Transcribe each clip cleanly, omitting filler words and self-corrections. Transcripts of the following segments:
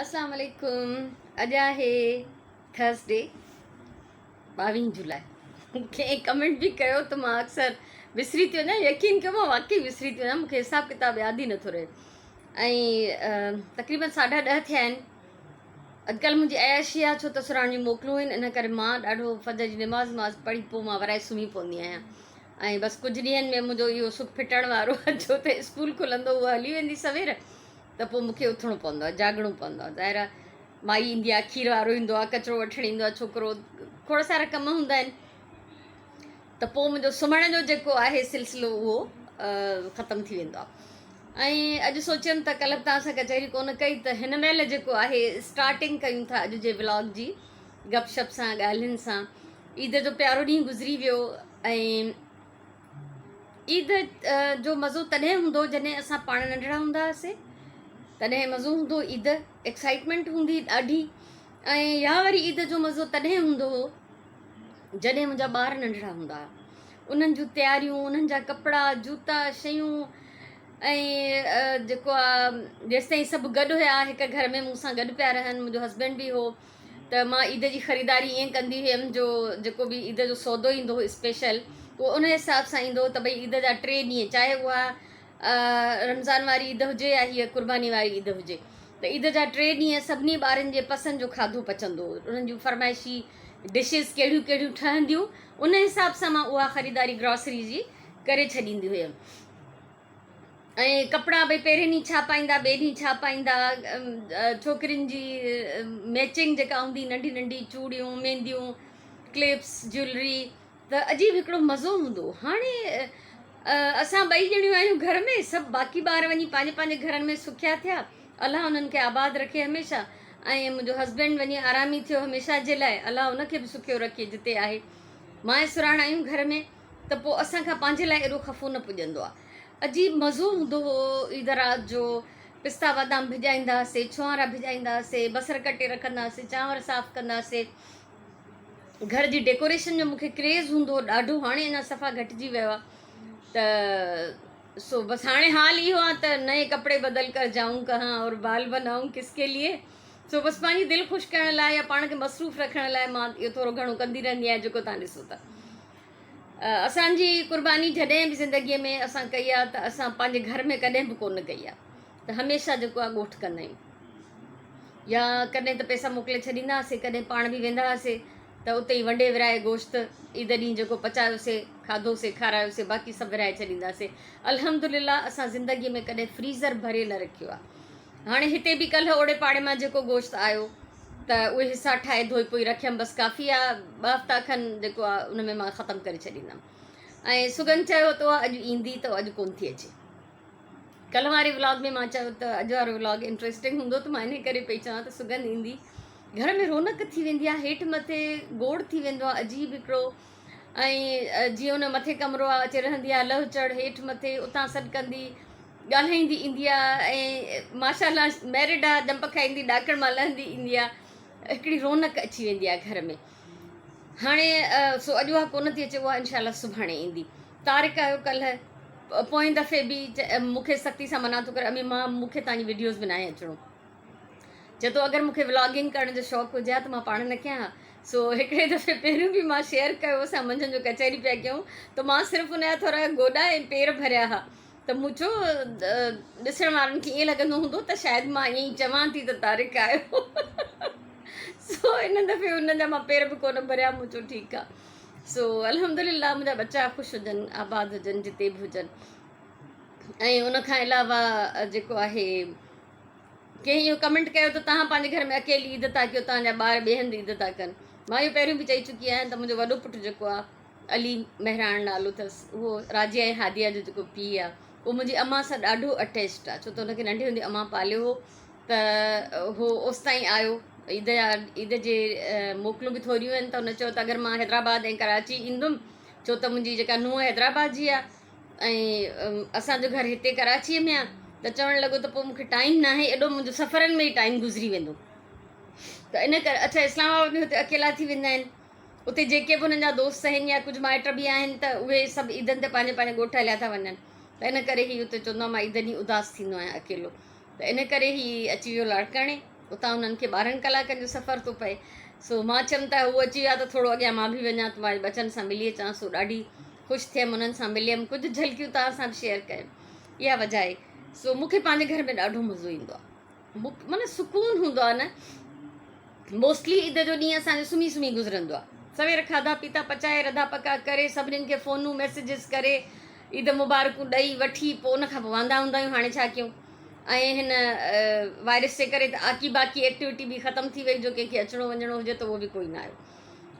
اسلام عليڪم اڄ آهي ٿرسڊي 22 جولاء ڪنهن ڪمينٽ به ڪيو ته مان اڪثر وسري ٿي وڃان يقين ڪيو مان واقعي وسري ٿي وڃان مونکي حساب ڪتاب ياد ئي نٿو رهي ۽ تقريبن ساڍا ڏهه ٿيا آهن اڄڪلهه منهنجي عياشي آهي ڇو ته سراڻ جون موڪلون آهن ان ڪري مان ڏاڍو فجر جي نماز وماز پڙهي پوء مان ورائي سمهي پوندي آهيان ۽ بس ڪجهه ڏينهن ۾ منهنجو اهو سک ڦٽڻ وارو آهي ڇو ته اسڪول کلندو هو هلي ويندي سوير ته پوء مون کي اٿڻو پوندو آهي، جاڳڻو پوندو آهي. ظاهر آهي مائي ايندي آهي، کير وارو ايندو آهي، ڪچرو وٺڻ ايندو آهي ڇوڪرو، کوڙ سارا ڪم هوندا آهن ته پوء منهنجو سمهڻ جو جيڪو آهي سلسلو اهو ختم ٿي ويندو آهي. ۽ اڄ سوچيم ته ڪلهه به توهان سان ڪچهري ڪونه ڪئي ته هن مهل جيڪو آهي اسٽارٽنگ ڪيون ٿا اڄ جي ولاگ جي گپ شپ سان ڳالهين سان. عيد جو پيارو ڏينهن گذري ويو ۽ عيد جو مزو تڏهن هوندو جڏهن اسان پاڻ ننڍڙا هوندا هئاسي تڏهن مزو هوندو عيد ايڪسائٽمينٽ هوندي ڏاڍي ۽ يا وري عيد جو مزو تڏهن هوندو هو جڏهن منهنجا ٻار ننڍڙا هوندا هئا انهن جون تياريون انهن جا ڪپڙا جوتا شيون ۽ جيڪو آ جيستائين سڀ گڏ هيا هڪ گهر ۾ مون سان گڏ پيا رهن منهنجو هسبينڊ به هو ته مان عيد جي خريداري ائين ڪندي هيم جو جيڪو به عيد جو سودو ايندو هو اسپيشل اهو ان حساب سان ايندو هو ته ڀئي عيد جا ٽي ڏينهن چاهي اها رمضان واري عيد هجي يا هيء قرباني واري عيد هجي ته عيد جا ٽي ڏينهن سڀني ٻارن جي پسند جو کاڌو پچندو هو انهن جون فرمائشي ڊشز ڪهڙيون ڪهڙيون ٺهنديون ان حساب سان مان اها خريداري گراسري جي ڪري ڇڏيندي هيم. ۽ ڪپڙا ڀئي پهرين ڏينهن ڇا پائيندا ٻئي ڏينهن ڇا پائيندا ڇوڪرين جي ميچنگ جيڪا هوندي ننڍي ننڍي چوڙيون مينديون ڪلپس جيولري ته عجيب هڪڙو مزو هوندو هاڻي اسان ٻئي ڄڻيون آهيون گهر ۾ سڀ باقي ٻار وڃي پنهنجي پنهنجي گهرن ۾ سکيا ٿيا الله انهن کي آباد رکي هميشه ۽ منهنجو هسبينڊ وڃي آرامي ٿيو هميشه جي لاء الله ان کي به سکيو رکي جتي آهي مان ۽ سراڻ آهيون گهر ۾ ته پوء اسان کان پنهنجي لاء ايڏو خفو نه پڄندو آ. عجيب مزو هوندو هو عيد رات جو پستا بادام ڀڄائيندا هئاسي، ڇوهارا ڀڄائيندا هئاسي، بصر ڪٽي رکندا هئاسي، چانور صاف ڪندا هئاسي. گهر جي ڊيڪوريشن جو مونکي ڪريز هوندو هو ڏاڍو هاڻي اڃا صفا گهٽجي ويو آ ته سو بس هاڻي حال اهو آ ته نئين ڪپڙي بدل ڪر جائون ڪهان اور بال بنائون ڪس ڪي ليي سو بس پنهنجي دل خوش ڪرڻ لاء يا پاڻ کي مصروف رکڻ لاء مان اهو ٿورو گهڻو ڪندي رهندي آهيان جيڪو تان ڏسو ٿا. اسان جي قرباني جڏهن به زندگيء ۾ اسان ڪئي آهي ته اسان پنهنجي گهر ۾ ڪڏهن به ڪونه ڪئي آهي ته هميشه جيڪو آهي ڳوٺ ڪندا آهيون يا ڪڏهن ته پئسا موڪلي ڇڏيندا هئاسي ڪڏهن پاڻ به ويندا هئاسي ته اتي ئي ونڊي ورهائي گوشت عيد ڏينهن جيڪو پچايوسي کاڌوسي کارايوسي باقي سڀ ورهائي ڇڏينداسي الحمدلله اسان زندگيء ۾ ڪڏهن فريزر ڀري نه رکيو آهي هاڻي هتي به ڪلهه اوڙي پاڙي مان جيڪو گوشت آيو ته اهي حصا ٺاهي ڌوئي پوئي رکيم بس ڪافي آ ٻه هفتا کن جيڪو آ ان ۾ مان ختم ڪري ڇڏيندم ۽ سگن چيو ته اها اڄ ايندي ته اڄ ڪون ٿي اچي ڪلهه واري ولاگ ۾ مان چيو ته اڄ وارو ولاگ انٽريسٽنگ هوندو ته مان ان ڪري پئي چوان ته سگن ايندي گهر ۾ رونق ٿي ويندي آ هيٺ مٿي گوڙ ٿي ويندو آ عجيب هڪڙو ۽ جيئن ان مٿي ڪمرو آ اچي رهندي آ لهه چڙهه هيٺ مٿي اتان سڏ ڪندي ڳالهائيندي ايندي آ ۽ ماشاء الله ميرڊ آ جمپ کائيندي ڏاڪڻ مان لهندي ايندي آ هڪڙي رونق اچي ويندي آ گهر ۾ هاڻي سو اڄ اها ڪونه ٿي اچي اها انشاء الله سڀاڻي ايندي طارق آيو ڪلهه پوئين دفعي به مون کي سختي سان منع ٿو ڪري امي مان مون کي تنهنجي وڊيوز ۾ ناهي اچڻو چئي ٿو اگر مون کي ولاگنگ ڪرڻ جو شوق هجي ها ته مان پاڻ نه ڪيان ها سو هڪڙي دفعي پهريون به مان شيئر ڪيو اسان منجهند جو ڪچهري پيا ڪيون ته مان صرف ان جا ٿورا گوڏا ۽ پير ڀريا ها ته مون چيو ڏسڻ وارن کي ائين لڳندو هوندو ته شايد مان ائين ئي چوان ٿي ته طارق آيو سو ان دفعي ان جا مان پير به ڪونه ڀريا مون چيو ٺيڪ آ سو الحمدلله منهنجا ٻچا خوش هجن آباد هجن جتي به هجن ۽ ان کان علاوه جيڪو آهي ڪنهن اهو ڪمينٽ ڪيو ته توهان پنهنجي گهر ۾ اڪيلي عيد ٿا ڪيو توهان جا ٻار ٻئي هنڌ عيد ٿا ڪن مان اهو پهريون به چئي چڪي آهيان ته منهنجو وڏو پٽ جيڪو آهي علي مهراڻ نالو اٿس اهو راجيا ۽ هاديا جو جيڪو پيء آهي اهو منهنجي امان سان ڏاڍو اٽيچڊ آهي ڇو ته هن کي ننڍي هوندي امان پاليو هو ته هو اوستائين آيو عيد جا عيد جي موڪلون به ٿوريون آهن ته هن چيو ته اگر مان حيدرآباد ۽ ڪراچي ايندم ڇو ته منهنجي جيڪا نونهن حيدرآباد جي آهي ۽ اسان جو گهر هتي ڪراچيء ۾ آهي ته چوڻ لڳو ته پوء مون کي ٽائيم ناهي ايڏو منهنجو سفرن ۾ ئي ٽائيم گذري ويندو ته ان ڪري اڇا اسلام آباد ۾ هتي اڪيلا ٿي ويندا آهن اتي جيڪي به هنن جا دوست آهن يا ڪجهه مائٽ به آهن ته اهي سڀ عيدن تي پنهنجي پنهنجي ڳوٺ هليا ٿا وڃن ته ان ڪري هي اتي چوندو آهي مان عيد ڏينهن اداس ٿيندو آهيان اڪيلو ته ان ڪري هي اچي ويو لاڙڪاڻي اتان انهن کي 12 ڪلاڪن جو سفر ٿو پئي. سو مان چيم ته هو اچي ويا ته ٿورو اڳيان مان به وڃان ته مان ٻچن سان ملي اچان. سو ڏاڍي خوش ٿيم انهن سان مليم، ڪجهه جهلڪيون توهان سان به شيئر ڪيم. اها وجه آهي. سو مون کي پنهنجي گهر ۾ ڏاڍو مزو ايندو آهي. معنيٰ سڪون هوندو آهي نه. موسٽلي عيد جو ڏينهن اسان جو سمهي سمهي گذرندو آهي. سوير کاڌا پيتا پچائي رڌا پڪا ڪري سڀنين کي فونون ميسيجز ڪري عيد مبارڪون ڏئي وٺي پوء ان کان پوء واندا هوندا آهيون هاڻي ڇا ڪيون. ۽ هن وائرس جي ڪري ته آڪي باقي ايڪٽيوٽي به ختم ٿي وئي جو ڪنهن کي اچڻو وڃڻو هجي ته اهو به ڪوئي نه آيو.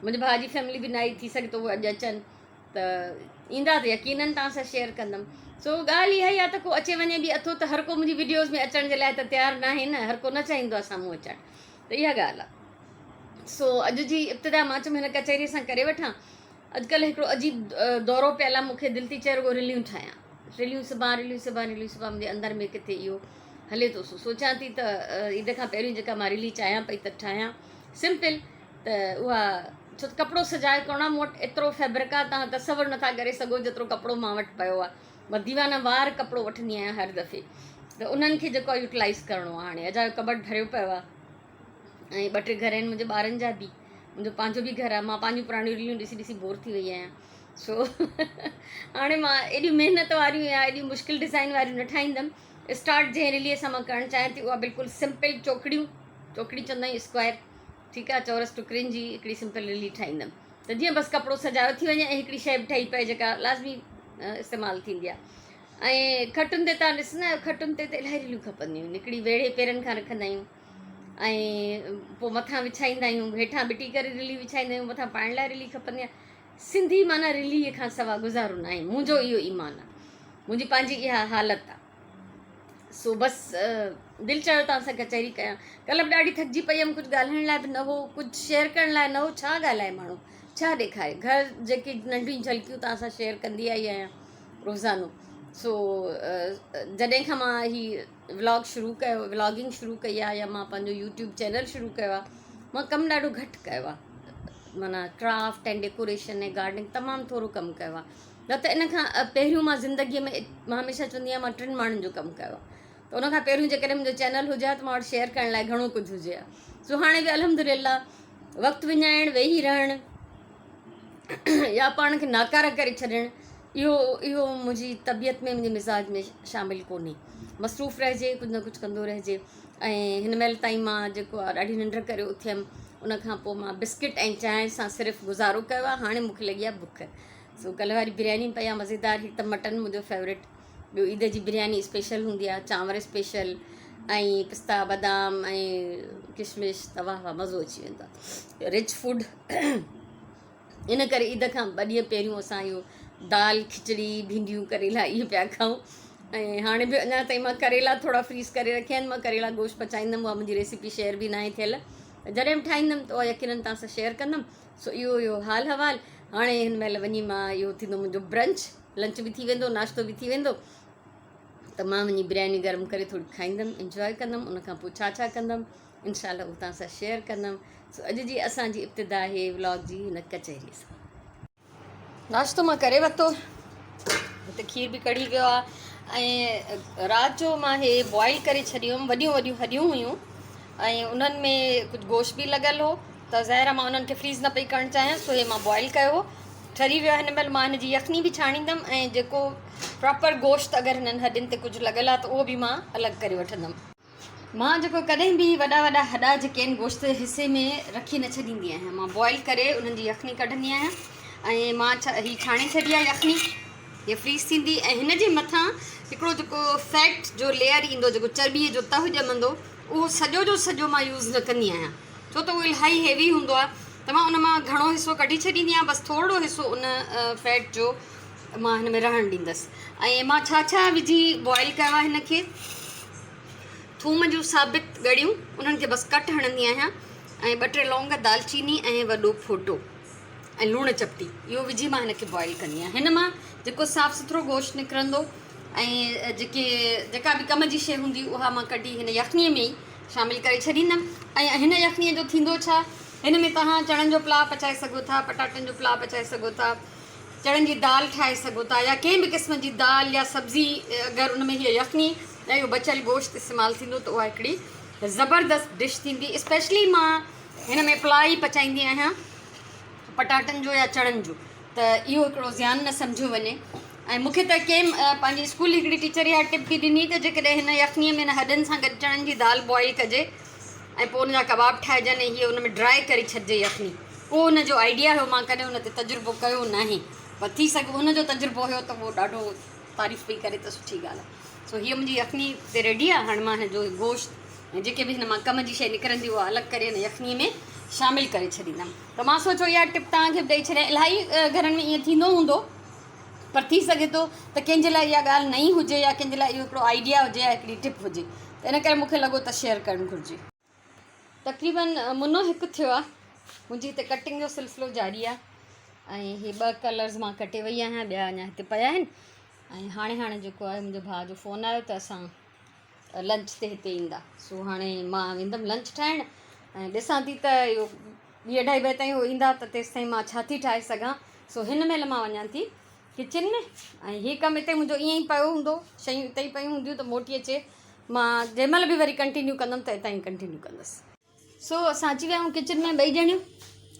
منهنجي ڀاء جي فيملي به نه آئي، ٿي سگهي ٿو اهي اڄ اچن ته ايندا ته يقينن توهان سان شيئر ڪندم. سو ڳالهه اها ئي آهي ته ڪو اچي وڃي به اٿو ته هر ڪو منهنجي وڊيوز ۾ اچڻ جي لاء ته تيار ناهي نه، هر ڪو نه چاهيندو آهي سامهون اچڻ، ته اها ڳالهه آهي. سو اڄ جي ابتدا مان چيم هن ڪچهري سان ڪري وٺان. اڄڪلهه هڪڙو عجيب دورو پيل آهي، مون کي دل ٿي چئي رڳو رليون ٺاهيان، رليون سبان، رليون سبان، رليون سبان، منهنجي اندر ۾ ڪٿي اهو هلي ٿو. سو سوچان ٿي ته عيد کان پهريون جيڪا مان رلي چاهيان پئي ته ٺاهيان سمپل، ته اها ڇو ته ڪپڙو سجائي ڪرڻو آهي. مون وٽ ايترو فيبرڪ آهي توهان تصور نٿا ڪري سگهو جيترو ڪپڙو مان وٽ پيو آهي. مان ديوانه وار ڪپڙو وٺندي آهيان هر دفعي، ته انهن کي جيڪو آهي يوٽيلائز ڪرڻو آهي. هاڻي اجايو ڪٻٽ ڀريو پيو آهي ۽ ٻه ٽي گهر آهن منهنجي ٻارن جا به، منهنجو پنهنجو به گهر آهي. مان پنهنجون پراڻيون رليون ڏسي ڏسي بور ٿي وئي آهيان. سو هاڻي مان ايڏيون محنت واريون يا ايڏيون مشڪل ڊزائن واريون نه ٺاهيندم. اسٽارٽ جنهن رليء سان مان ڪرڻ چاهيان ٿي اها بلڪل سمپل چوڪڙيون، چوڪڙي چوندا آهيون اسڪوائر، ٺيڪ آهي، چورس ٽڪرين جي هڪڙي سمپل رلي ٺاهيندم ته جيئن بس ڪپڙو سجايو ٿي وڃي ۽ هڪڙي شيء به ٺهي پئي جيڪا لازمي استعمال ٿيندي آهي. ۽ کٽن تي توهان ڏسندا آهيو کٽن تي ته الاهي رليون کپنديون آهن. هڪڙي ويڙهي پيرن کان رکندا آهيون ۽ پوء مٿان وڇائيندا آهيون، هيٺان ٻٽي ڪري رلي وڇائيندا آهيون، مٿان پائڻ لاء رلي کپندي آهي. سنڌي معنيٰ رليء کان سوا گذارو ناهي. منهنجو اهو ايمان آهي، منهنجي پنهنجي اها حالت آهي. سو بس دل چاهيو توهان سان ڪچهري ڪيان. ڪلهه به ڏاڍي ٿڪجي پئي هيم، ڪجهه ڳالهائڻ لاء به نه هو، ڪجهه شيئر ڪرڻ لاء نه هو. ڇا ڳالهائي ماڻهو، ڇا ڏيکاري. گهر جيڪي ننڍيون جهلڪيون توهان سان شيئر ڪندي آئي آهيان روزانو. سو جڏهن کان مان هي ولاگ شروع ڪيو، ولاگنگ شروع ڪئي آهي يا مان پنهنجو يوٽيوب چينل شروع ڪيو آهي، مان ڪم ڏاڍو گهٽ ڪيو آهي. معنيٰ ڪرافٽ ۽ ڊيڪوريشن ۽ گارڊننگ تمام ٿورو ڪم ڪيو آهي. نه ته ان کان پهريون مان زندگيء ۾ مان هميشه چوندي آهيان مان ٽن ماڻهن جو ڪم ڪيو آهي ته ان کان پهريون جيڪڏهن منهنجو چينل هجي ها ته مان وٽ شيئر ڪرڻ لاء گهڻو ڪجهه هجي ها. سو هاڻي به الحمد لله وقت وڃائڻ، ويهي رهڻ يا پاڻ کي ناڪاره ڪري ڇڏڻ اهو اهو منهنجي طبيعت ۾ منهنجي مزاج ۾ شامل ڪونهي. مصروف رهجي، ڪجهه نه ڪجهه ڪندو رهجي. ۽ هن مهل تائين مان جيڪو آهي ڏاڍي ننڊ ڪري اٿيم. ان کان پوء مان بسڪٽ ۽ چانهه سان صرف گذارو ڪيو آهي. هاڻي مون کي لڳي آهي بک. سو ڪلهه واري برياني پئي آهي مزيدار. هڪ ته مٽن منهنجو فيورٽ، ٻيو عيد جي برياني اسپيشل هوندي آهي، چانور اسپيشل ۽ پستا بادام ۽ ڪشمش ته واهه واهه مزو اچي ويندو آهي. رچ فوڊ ان ڪري عيد کان ٻه ڏينهن پهريون اسان اهو دال کچڙي ڀينڊيون ڪريلا اهي پيا کائون. ۽ هاڻي به اڃا تائين مان ڪريلا ٿورا فريز ڪري رکيا آهن. مان ڪريلا گوشت پچائيندم، اها منهنجي ريسيپي شيئر به ناهي ٿيل، جڏهن به ٺاهيندم ته اها يقينن توهان سان شيئر ڪندم. سو اهو هيو حال حوال. هاڻي هن مهل وڃي مان اهو ٿيندو منهنجو برنچ، لنچ به ٿي ويندو، ناشتو به ٿي ويندو ته مان وڃي برياني گرم ڪري ٿوري کائيندم، انجواء ڪندم. ان کان پوء ڇا ڇا ڪندم انشاء الله اهو توهان سان شيئر ڪندم. سو اڄ جي اسان جي ابتدا آهي ولاگ جي هن ڪچهري سان. ناشتو مان ڪري ورتو، هتي کير به ڪڙهي ويو آهي ۽ رات جو مان هي بوائل ڪري ڇڏيو هيم. وڏيون وڏيون هڏيون هيون ۽ انهن ۾ ڪجهه گوشت به لڳل هو ته ظاهر آهي مان انهن کي فريز نه پئي ڪرڻ چاهيان. سو هي مان بوائل ڪيو هو، ٺري ويو آهي. هن مهل مان هن جي يخني به ڇاڻيندم ۽ جيڪو پراپر گوشت اگر هنن هڏين تي ڪجهه لڳل آهي ته اهو به مان الڳ ڪري وٺندم. مان جيڪو ڪڏهن به وڏا وڏا هڏا جيڪي آهن گوشت جي حصي ۾ رکي نه ڇڏيندي آهيان. مان بوائل ڪري انهن جي يخني ڪڍندي آهيان ۽ مان هي ڇاڻي ڇڏي آهي يخني، هي فريز ٿيندي ۽ هن جي مٿان هڪڙو جيڪو فيٽ جو ليئر ايندو، جيڪو چرٻي جو تهه ڄمندو، اهو سڄو جو سڄو مان يوز نه ڪندي آهيان ڇو ته اهو الاهي هيوي هوندو آهي ته مان ان مان گهڻو حصو ڪڍي ڇڏيندي آهيان. بس ٿورڙو حصو ان فيٽ جو مان هن ۾ رهڻ ڏيندس. ۽ مان ڇا ڇا وجهي بوائل ڪيو آهي هن کي، ٿوم جون ثابت ڳڙيون، انهن کي بس ڪٽ هڻندي آهيان ۽ ٻه ٽي لونگ، دالچيني ۽ وڏو ڦوٽو ۽ لوڻ چپٽي، اهو وجهي مان هن کي بوائل ڪندي آهيان. هن مان جيڪو صاف سٿرو گوشت نڪرندو ۽ جيڪي جيڪا به ڪم جي شيء هوندي اها مان ڪڍي هن يخنيء ۾ ئي شامل ڪري ڇڏيندم. ۽ هن يخنيء جو ٿيندو ڇا، هن ۾ توهان چڻن جو پلاء پچائي سگهو ٿا، پٽاٽن جو پلاء پچائي سگهو ٿا، چڻن جي دال ٺاهي سگهو ٿا يا ڪنهن به قسم جي دال يا سبزي. اگر ان ۾ هيء يخني يا اهو بچيل گوشت استعمال ٿيندو ته اها هڪڙي زبردست ڊش ٿيندي. اسپيشلي مان هن ۾ پلاء ئي پچائيندي آهيان پٽاٽن جو يا چڻن جو، ته اهو هڪڙو زيان نه سمجهيو وڃي. ۽ مون کي ته ڪنهن پنهنجي اسڪول جي هڪڙي ٽيچر اها ٽپ به ڏني ته جيڪڏهن هن يخنيء ۾ هن هڏن سان گڏ چڻن جي دال بوائل ڪجي ۽ پوء ان جا ڪباب ٺاهجن ۽ هيء ان ۾ ڊرائي ڪري ڇڏجي يخني. اهو ان جو آئيڊيا هيو، مان ڪڏهن ان تي تجربو ڪيو ناهي، پر ٿي سگهي ان جو تجربو هيو ته اهو ڏاڍو تعريف پئي ڪري ته سٺي ڳالهه آهي. سو هيء منهنجي يخني تي ريڊي آهي. هاڻي مان هن جو گوشت ۽ جيڪي به هن مان ڪم جي شيء نڪرندي اها الڳ ڪري هن يخنيء ۾ شامل ڪري ڇڏيندم. ته مان سوچيو اها ٽپ توهان کي به ڏئي ڇڏيان. الاهي گهرن ۾ ائين ٿيندو هوندو، پر ٿي سگهي ٿو ته ڪنهن جي لاء اها ڳالهه نئين هجي يا ڪنهن جي لاء اهو هڪڙو آئيڊيا هجي يا هڪڙي ٽپ هجي، ته ان ڪري مون کي لڳو ته شيئر ڪرڻ گهرجي. تقريبن منو هڪ ٿيو آهي. منهنجي هتي ڪٽنگ جو سلسلو جاري آهي ۽ هي ٻه ڪلرز مان ڪٽي وئي آهيان، ٻيا اڃا هتي پيا آهن. ۽ هاڻي هاڻي جيڪو آهي منهنجو ڀاء جو فون آيو ته اسان لنچ تي هتي ايندا. سو هاڻي مان ويندم لنچ ٺاهڻ ۽ ڏسان ٿي ته اهو ٻي اڍائي بجي تائين هو ايندا ته تيستائين مان ڇا ٿي ٺاهي سگهان. سو هن مهل مان وڃان ٿي ڪچن ۾ ۽ هي ڪم اتي منهنجو ائين ئي پيو هوندو، شيون اتي ئي پيون هونديون ته موٽي اچي مان جنهن مهل به وري ڪنٽينيو ڪندم ته اتان ئي ڪنٽينيو ڪندس. سو اسان اچي ويا آهيون ڪچن ۾ ٻئي ڄڻيون.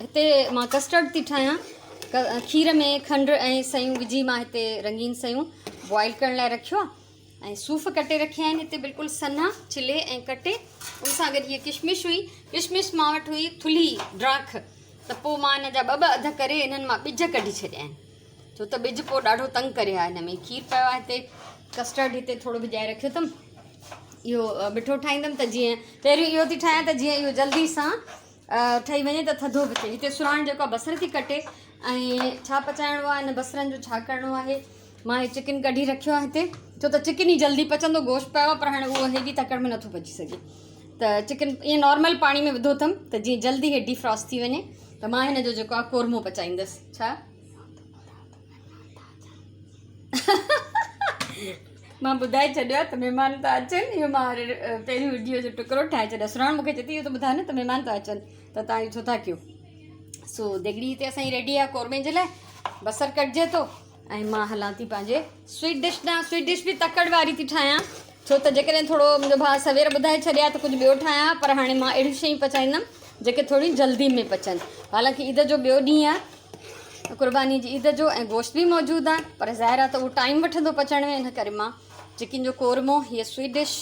هتي مان ڪسٽرڊ ٿي ٺاهيان. کير ۾ کنڊ ۽ سيون وجهي مان هتي رنگين سيون بوائل ڪرڻ لاء رکيو آهي ۽ صوف ڪٽي رکيا آهن هتي بلڪل سنها ڇلي ۽ ڪٽي. ان سان گڏ هيء ڪشمش هئي، ڪشمش مان وٽ هئي ٿلهي ڊراک، ته پوء مان ان جا ٻه ٻه اڌ ڪري انهن مان ٻج ڪڍي ڇڏيا آهن، ڇو ته ٻج پوء ڏاڍو تنگ ڪري ها. هن ۾ کير پيو آهي هتي، ڪسٽرڊ هتي ٿورو ڀڄائي رکيو اٿم. اهو مٺو ٺاهيندم ته جيئن پهريون اهو ٿي ٺاهيان ته جيئن اهو جلدي سان ٺهي وڃي ته ٿڌو به ٿئي. هتي سراڻ جيڪو آهي بصر ٿي ڪٽي ۽ ڇا پچائڻو آهي ان بصرن جو ڇا ڪرڻو آهي. مان هي چڪن ڪڍي رکيو آهي هتي، ڇو ته چڪن ئي جلدي پچندو. گوشت پيو آهي پر هاڻي اهو هيڏي تڪڙ ۾ نٿو پچي سگهي، ته چڪن ائين نارمل پاڻي ۾ وڌو اٿم ته جيئن جلدي هي ڊيفراسٽ ٿي وڃي. ته مان هن جو جيڪو آهي قورمو پچائيندس. ڇا مان ٻڌائي ڇڏيو آهي ته مهمان ٿا اچن. اهو مان پهريون وڊيو جو ٽڪرو ٺاهي ڇڏيو. سراڻ مون کي چئي ٿي اهو ته ٻڌايو نه ته مهمان ٿا اچن ته تان اهو ڇو ٿا ڪيو. سو ديڳڙي هتي اسان جي ريڊي آهي قورمي جي لاء. بصر ڪٽجي ٿو ۽ مان هلان ٿي پنهنجي سويٽ ڊش ڏانهن. سويٽ ڊش به تڪڙ واري ٿي ٺاهيان، ڇو ته جيڪڏهن ٿورو منهنجو ڀاء سوير ٻڌائي ڇڏي ها ته ڪجهه ٻيو ٺاهيان ها، پر هاڻي مان اهڙيون شيون پچائيندم جيڪي ٿوريون جلدي ۾ پچن. حالانڪه عيد جو ٻيو ڏينهن آهي، قرباني جي عيد جو، ۽ گوشت به موجود آهي، پر ظاهر آهي ته اهو ٽائيم وٺندو پچڻ ۾، ان ڪري مان چڪن جو قورمو، هيء سويٽ ڊش،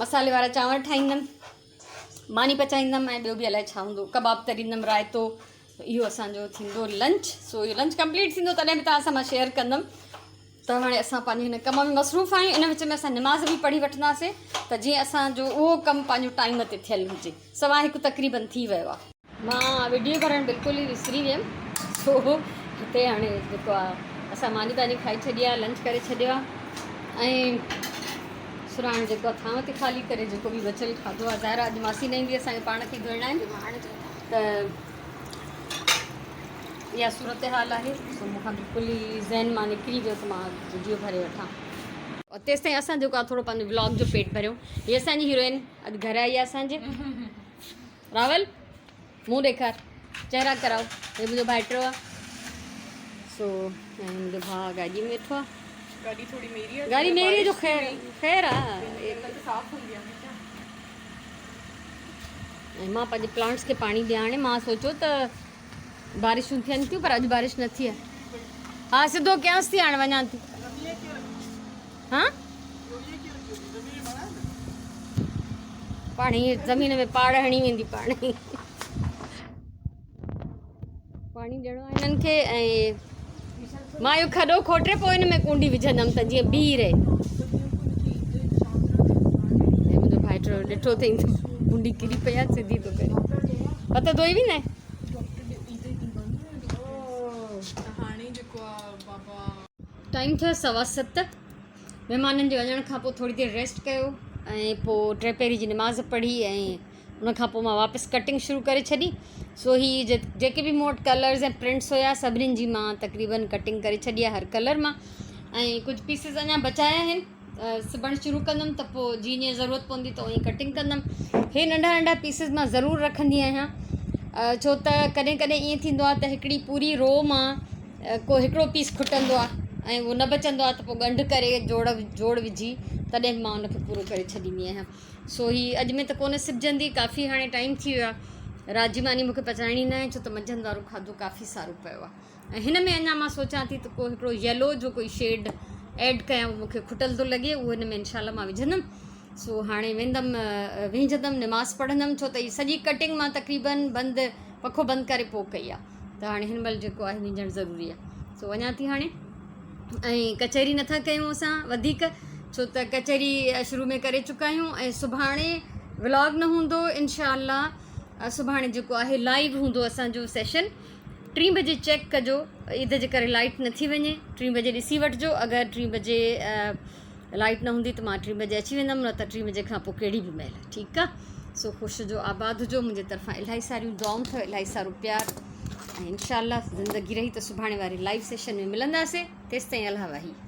مصالحي وارا چانور ٺاهيندم، ماني پچائيندم ۽ ٻيو به الائي ڇا هوندو، ڪباب تريندم، رائتو، اهو اسان جو ٿيندو لنچ. سو اهو لنچ ڪمپليٽ ٿيندو تڏهن به توهان سان مان شيئر ڪندم. ته هاڻي اسان پنهنجي هن ڪم ۾ مصروف آهيون، ان وچ ۾ اسان نماز به پڙهي وٺنداسين ته جيئن اسان جو اهو ڪم پنهنجو ٽائيم تي ٿيل هجي. سوا هڪ تقريبن ٿي ويو آهي. مان وڊيو ڀرڻ بلڪل ئي وسري ويم. سو هتي هاڻي جيڪو آهي اسان ماني باني کائي ڇڏي آهي، لنچ ڪري ڇڏيو آهي ۽ سراڻ جيڪو آهي ٿانو تي خالي ڪري جيڪو به بچيل کاڌو آهي، ظاهر آهي اڄ ماسي نه ايندي، اسان کي پاڻ کي ڌوئڻا آهن، ته اها صورتحال آهي. سو مون کان بلڪل ئي ذهن مان نڪري ويو ته مان وڊيو ڀري وٺان. تيستائين اسان جيڪو آهي ٿورو پنهنجو ولاگ جو پيٽ ڀريون. هي اسان جي هيروئن اڄ گهر آئي آهي اسان جي. راول منهن ڏيکار، چهرا ڪراؤ. هي منهنجو ڀائٽيو آهي. سو ۽ منهنجو ڀاء گاڏي ۾ ويٺو آهي. گاڏي ٿوري ميري آهي. گاڏي ميري جو خير خير آهي. صاف هوندي آهي هميشه. ۽ مان پنهنجي پلانٽس کي پاڻي ڏيان. هاڻي مان سوچيو ته بارشون ٿين ٿيون پر اڄ بارش نه ٿي آهي. ها سڌو ڪيانس ٿي، هاڻي وڃان ٿي. ها پاڻي زمين ۾ پاڙ هڻي ويندي. پاڻي پاڻي ڏيڻو آهي هنن کي ۽ مان اهو کڏو کوٽي پوء هن ۾ ڪونڊي وجهندم ته جيئن بيهي رهي. منهنجو ڀائٽو ڏٺو اٿئي ته ڪونڊي ڪري پئي آهي، سڌي ٿو ڪري. هٿ ڌوئي ويندا آهن. ٽائيم ٿيو 7:15. مهمانن جي وڃڻ کان پوء ٿوري دير ريسٽ ڪيو ۽ پوء ٽي پهري جي نماز پڙهي ۽ ان کان پوء مان واپس ڪٽنگ شروع ڪري ڇڏي. سو هي جيڪي به مون وٽ ڪلرز ۽ پرنٽس هيا سڀني جي مان تقريبن ڪٽنگ ڪري ڇڏي آهي هر ڪلر مان، ۽ ڪجهه پيسز اڃا بچايا آهن، سبڻ شروع ڪندم ته پوء جيئن جيئن ضرورت پوندي ته اوئين ڪٽنگ ڪندم. هي ننڍا ننڍا پيسز مان ضرور رکندي آهيان، ڇو ته ڪڏهن ڪڏهن ائين ٿيندو آهي ته هڪڙي پوري رو مان ڪو هڪڙو پيس کٽندو آهي ۽ اهو نه بچندو آهي ته پوء ڳنڍ ڪري جوڙ جوڙ وجهي تڏهن به مان ان کي پورو ڪري ڇڏيندي آهيان. سو هي اڄ ۾ ته ڪونه سبجندي ڪافي هاڻي ٽائيم ٿي ويو آهي. رات جي ماني مون کي پچائڻي ناهي ڇو ته منجهند وارو کاڌو ڪافي سارو پيو آهي ۽ هن ۾ اڃا مان سوچان ٿي ته ڪو هڪڙو يلو جو ڪوئي شيڊ ايڊ ڪيان اهو مون کي کٽل ٿو لڳي اهو هن ۾ انشاء الله مان وجهندم. سو هاڻي ويندم وهنجندم نماز پڙهندم ڇو ته هي سڄي ڪٽنگ مان تقريبن بند پکو بند ڪري پوء ڪئي آهي ته هاڻي هن مهل جيڪو آهي وهنجڻ ضروري آهي سو وڃان ٿي هاڻي ۽ ڪچهري نٿا ڪيون اسان وڌيڪ ڇو ته ڪچهري شروع ۾ ڪري چڪا آهيون ۽ سڀاڻي ولاگ نه هوندو انشاء الله سڀاڻي جيڪو آهي لائيو هوندو اسانجو سيشن ٽين بجي چيڪ ڪجو عيد جي ڪري لائيٽ نه ٿي وڃي ٽين بجي ڏسي وٺجو اگر ٽين بجي لائيٽ نه هوندي ته مان ٽين بجي اچي ويندم نه ته ٽين بجي کان پوء ڪهڙي به مهل ٺيڪ آ سو خوش هجو آباد هجو منهنجي طرفان الاهي ساريون دعائون اٿو الاهي سارو پيار ۽ انشاء الله زندگي رهي ته سڀاڻي واري لائيو سيشن ۾ ملنداسي تيستائين الله واهي.